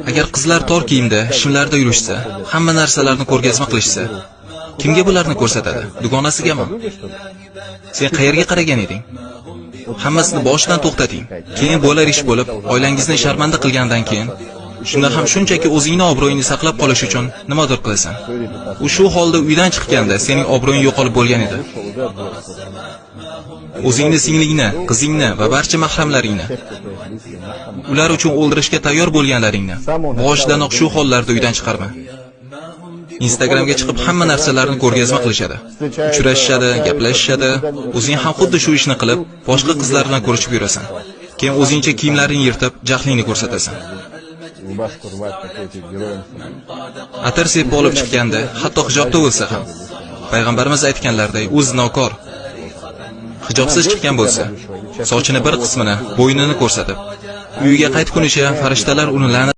Agar qizlar tor kiyimda, shimlarda yurishsa, hamma narsalarni ko'rgazma qilishsa, kimga bularni ko'rsatadi? Dugonasigami? Sen qayerga qaragan eding? Hammasini boshidan to'xtating. Keyin bo'lar ish bo'lib, oilangizni sharmanda qilgandan keyin, shunda ham shunchaki o'zingni obro'yingni saqlab qolish uchun nimadir qilasan. U shu holda uydan chiqqanda sening obro'ying yo'qolib bo'lgan edi. O'zingni singlingni, qizingni va barcha mahramlaringni, ular uchun o'ldirishga tayyor bo'lganlaringni boshidanoq shu hollarda uydan chiqarma. Instagramga chiqib hamma narsalarni ko'rgazma qilishadi. Uchrashishadi, gaplashishadi. O'zing ham xuddi shu ishni qilib, boshqa qizlar bilan ko'rishib yurasan. Keyin o'zingcha kiyimlaringni yirtib, jahlingni ko'rsatasan. Рубашку рвать, такой ты героем становишься. Atir sepib olib chiqqanda, hatto hijobda bo'lsa ham, payg'ambarimiz aytganlaridek, u zinokor. Hijobsiz chiqqan bo'lsa, sochini bir qismini, bo'ynini ko'rsatib, uyiga qaytgunicha farishtalar uni la'nat